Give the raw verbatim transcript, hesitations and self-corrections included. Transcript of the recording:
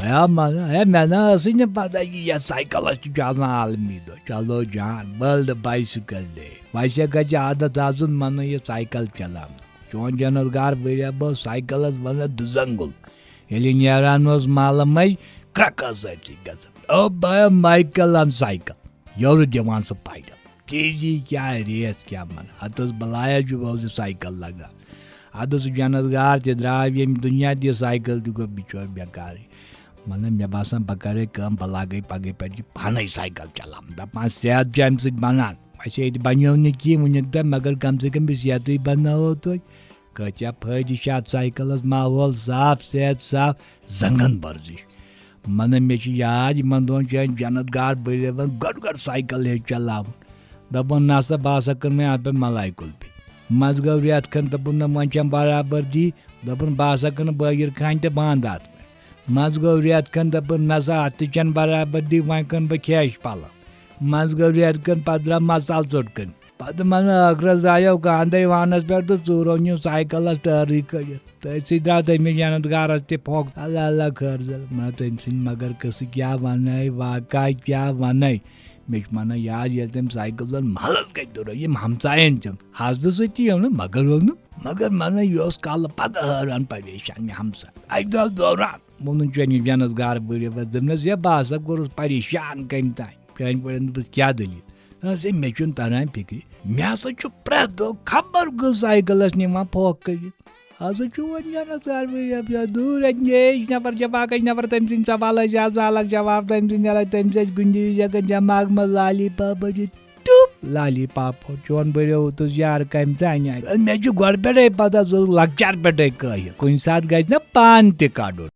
ہے مَنان، ہے مےٚ نہ ٲسٕے نہٕ پَتہ کہِ یَتھ سایکَلَس تہِ چھُ آسان عالمی دۄہ۔ چلو جان، World Bicycle Day۔ ویسے گژھِ عادت آسُن مَنان یہِ سایکَل چلاونُک۔ چون جنت گار بٔڈِبب اوس سایکَلَس وَنان دُزنٛگُل۔ ییٚلہِ نیران اوس محلہٕ مٔنٛزۍ، کرٛکھ ٲس أتھۍ سۭتۍ گژھان۔ او بھایا، مایکل اَن سایکَل۔ یورٕ دِوان سُہ پایڈل۔ تیزی کیٛاہ، ریس کیٛاہ، من۔ اَتھ ٲس بَلایا چھُ بوزِ سایکل لگان۔ اَدٕ سُہ جنت گار تہِ درٛاو ییٚمہِ دُنیا، تہِ سایکل تہِ گوٚو بِچور بیکارٕے۔ مطلب، مےٚ باسان، بہٕ کَرٕ کٲم، بہٕ لاگَے پَگہٕے پٮ۪ٹھ یہِ پانَے سایکل چلاوُن۔ دَپان، صحت چھُ اَمہِ سۭتۍ بَنان۔ ویسے ییٚتہِ بَنیو نہٕ کینٛہہ وٕنیُک تام، مگر کم سے کم یہِ صحتٕے بَناوو تُہۍ۔ کۭتیٛاہ فٲیدٕ چھِ اَتھ سایکلَس، ماحول صاف، صحت صاف، زنٛگَن ورزش۔ مطلب، مےٚ چھِ یاد، یِمَن دۄہَن چھِ اَسہِ جنت گار بٔڈِبَبَن گۄڈٕ گۄڈٕ سایکل ہیٚچھ چلاوُن۔ دَپان، "نسا، بہٕ ہسا کٕنہٕ وۄنۍ اَتھ پٮ۪ٹھ مَلایہِ کُلفی۔" منٛزٕ گوٚو رٮ۪تھ کھنٛڈ، دوٚپُن، "نہ، وۄنۍ چھَم برابردی۔" دوٚپُن، "بہٕ ہسا کٕنہٕ بٲگِر کھانہِ تہِ بنٛد اَتھ پٮ۪ٹھ۔" منٛزٕ گوٚو رٮ۪تھ کھنٛڈ، دوٚپُن، "نسا، اَتھ تہِ چھَنہٕ برابردی، وۄنۍ کٕنہٕ بہٕ کھیٚچھ پَلو۔" منٛزٕ گوٚو رٮ۪تھ کھنٛڈ، پَتہٕ درٛاو مصالہٕ ژوٚٹ کٕنٕنۍ۔ پتہٕ منٛزٕ ٲخرس درٛایو کاندرِ وانس پٮ۪ٹھ تہٕ ژوٗرو نیوٗ سایکلس ٹٲرٕے کٔڑِتھ۔ تٔتھۍ سۭتۍ درٛاو تٔمِس جنت گارس تہِ پھۄکھ۔ اللہ اللہ خٲر زل۔ مگر تٔمۍ سٕنٛدۍ مگر قصہٕ کیٛاہ ونے، واقعہ کیٛاہ ونے۔ مےٚ چھُ ونان یاد، ییٚلہِ تٔمۍ سایکل زن محلس گٔے دُرٲے، یِم ہمساین تِم حسدٕ سۭتۍ تہِ یِم نہٕ مگر وول نہٕ۔ مگر ونان، یہِ اوس کالہٕ پتہٕ حٲران پریشان مےٚ ہمساے۔ اکہِ دۄہ دوران ووٚنُن چٲنِس جنت گار بٔڈِببس، دوٚپنس، "ہے، بہٕ ہسا کوٚرُس پریشان کمہِ تام۔" چٲنۍ پٲٹھۍ دوٚپُس، "کیٛاہ دٔلیٖل؟" دوٚپنس، "ہے، مےٚ چھُنہٕ تران فِکرِ۔ مےٚ ہسا چھُ پرٛٮ۪تھ دۄہ خبر کُس سایکلس نِوان پھۄکھ کٔڑِتھ۔ ہسا چھُ وۄنۍ جنت گار بٔڈِبب یا دوٗر اَتہِ، یہِ ہیٚچھ نفر چھےٚ باقٕے نفر تٔمۍ سٕنٛدۍ سوال ٲسۍ آز الگ جواب، تٔمۍ سٕنٛدۍ الگ، تٔمۍ سۭتۍ کُنہِ وِزِ ہٮ۪کان دٮ۪ماغ منٛز لالی پاپ بٔرِتھ۔ ٹُپ، لالی پاپ پھوٚٹ۔ چون بٔڈِبب اوتُس یار کمہِ تانۍ اَتہِ۔ مےٚ چھُ گۄڈٕ پٮ۪ٹھَے پتہ، سُہ اوس لۄکچار پٮ۪ٹھَے کٲہِل۔ کُنہِ ساتہٕ گژھِ نا پانہٕ تہِ کَڑُن۔"